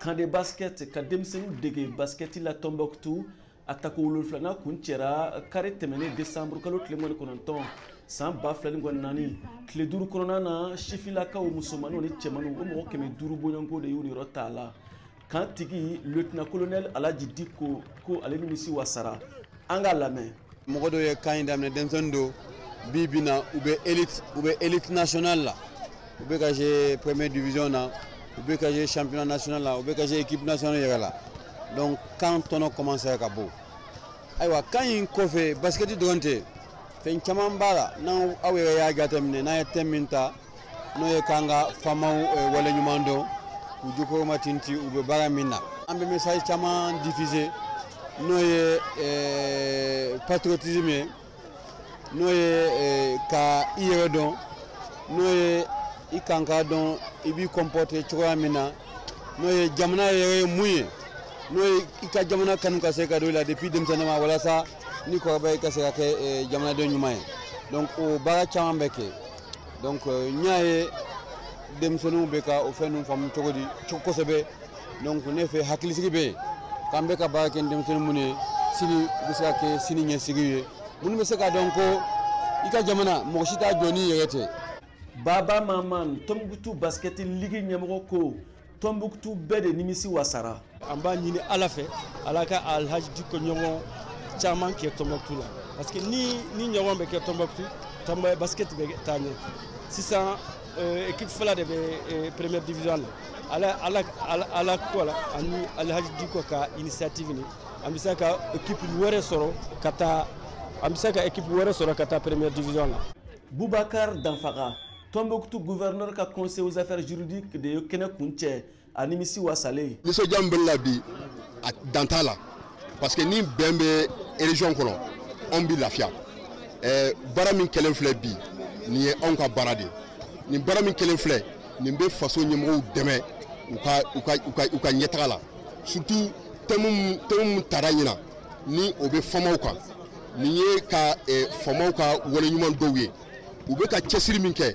Camp de basket ka denmisɛnninw dege basketi la Tombouctou, a tako 7nan kun cɛra kari tɛmɛnen décembre kalo tile 29 san 2024. Tile 5 kɔnɔna na, sifilakaw musomaninw ni cɛmaninw, o mɔgɔ 500 bɔɲɔgɔnko de y'u niyɔrɔ t'a la. Kan tigi lieutenant colonel Alhaji Diko ko ale nimisi wasara. An k'a lamɛn. Mɔgɔ dɔw ye camp in daminɛ, denmisɛnnin don. Bi bi na, u bɛ élite, u bɛ élite nationale la, u bɛ ka jouer première division na, u bɛ ka jouer championnat national la, u bɛ ka jouer équipe nationale yɛrɛ la. Donc camp tɔnɔ commencé ka bɔ. Ayiwa, camp in kɔfɛ, basket dɔrɔn tɛ, fɛn caman b'a la. N'aw aw yɛrɛ y'a jateminɛ, n'an ye thème min ta, n'o ye k'an ka faamaw waleɲuman dɔn, k'u jukɔrɔma tinti u bɛ baara min na, an bɛ message caman diffuser, n'o ye patriotisme ye, n'o ye ka i yɛrɛ dɔn, n'o ye i kan k'a dɔn i b'i comporter cogoya min na, n'o ye jamana yɛrɛ ye mun ye, n'o ye i ka jamana kanu ka se ka don i la depuis denmisɛnnin ma, walasa ni kɔrɔbaya i ka se ka kɛ jamanaden ɲuman ye. Donc o baara caman bɛ kɛ. Donc n y'a ye denmisɛnninw bɛ ka o fɛn ninnu faamu cogo di kosɛbɛ. Donc ne fɛ, hakilisigi bɛ yen k'an bɛ ka baara kɛ ni denmisɛnnin minnu ye, sini u bɛ se ka kɛ sini ɲɛsigi ye, minnu bɛ se k'a dɔn ko i ka jamana, mɔgɔ si t'a jɔ n'i yɛrɛ tɛ. Baba Maman, Tombouctou basket ligue ɲɛmɔgɔ, ko Tombouctou bɛɛ de nimisi wasara. An b'a ɲini Ala fɛ, Ala ka Alhaji Diko ɲɔgɔn caman kɛ Tombouctou la, parce que ni ɲɔgɔn bɛ kɛ Tombouctou, Tombouctou basket bɛ taa ɲɛ. Sisan équipe fila de bɛ première division la. Ala Ala Ala ko la ani Alhaji Diko ka initiative ni, an bɛ se ka équipe wɛrɛ sɔrɔ ka taa, an bɛ se ka équipe wɛrɛ sɔrɔ ka taa première division la. Boubacar Danfaga, Tombouctou gouverneur ka conseil aux affaires juridiques de ye kɛnɛ kun cɛ, a nimisi wasalen. Nisɔndiya min bɛ ne la bi, a dan t'a la, parce que ni bɛn bɛ région kɔnɔ, anw bɛ lafiya. Baara min kɛlen filɛ bi, nin ye anw ka baara de ye. Nin baara min kɛlen filɛ nin bɛ faso ɲɛmɔgɔw dɛmɛ u ka ɲɛtaga la, surtout thème min tara ɲina ni o bɛ famaw kan. Nin ye ka faamaw ka waleɲuman dɔw ye, u bɛ ka cɛsiri min kɛ,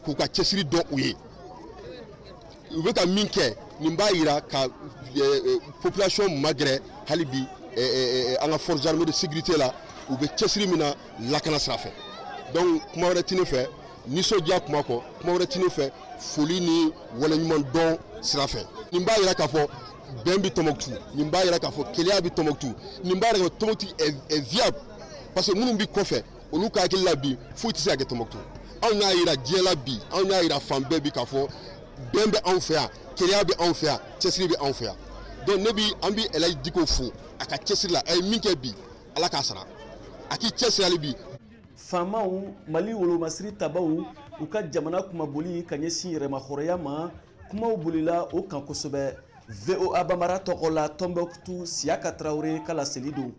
k'u ka cɛsiri dɔn u ye, u bɛ ka min kɛ. Nin b'a yira ka population magɛrɛ hali bi an ka forces armées de sécurité la, u bɛ cɛsiri min na lakana sira fɛ. Donc kuma wɛrɛ tɛ ne fɛ, nisɔndiya kuma kɔ, kuma wɛrɛ tɛ ne fɛ, foli ni waleɲuman dɔn sira fɛ. Nin b'a yira k'a fɔ bɛn bɛ Tombouctou, nin b'a yira k'a fɔ kelenya bɛ Tombouctou, nin b'a yira k'a fɔ Tombouctou est viable, parce que minnu bɛ kɔfɛ, olu ka hakili la bi, foyi tɛ se ka kɛ Tombouctou. Anw y'a yira diɲɛ la bi, anw y'a yira fan bɛɛ bi k'a fɔ bɛn bɛ anw fɛ yan, kelenya bɛ anw fɛ yan, cɛsiri bɛ anw fɛ yan. Donc ne bi an bi Elhaji Diko fo a ka cɛsiri la. A ye min kɛ bi, Ala k'a sara, a k'i cɛsiri hali bi. Faamaw, Mali wolomasiri tabaw, u ka jamana kumaboli ka ɲɛsin yɛrɛmahɔrɔnya ma, kumaw bolila o kan kosɛbɛ. VOA Bambara tɔgɔ la, Tombouctou, Siyaka Tarawele ka laseli don.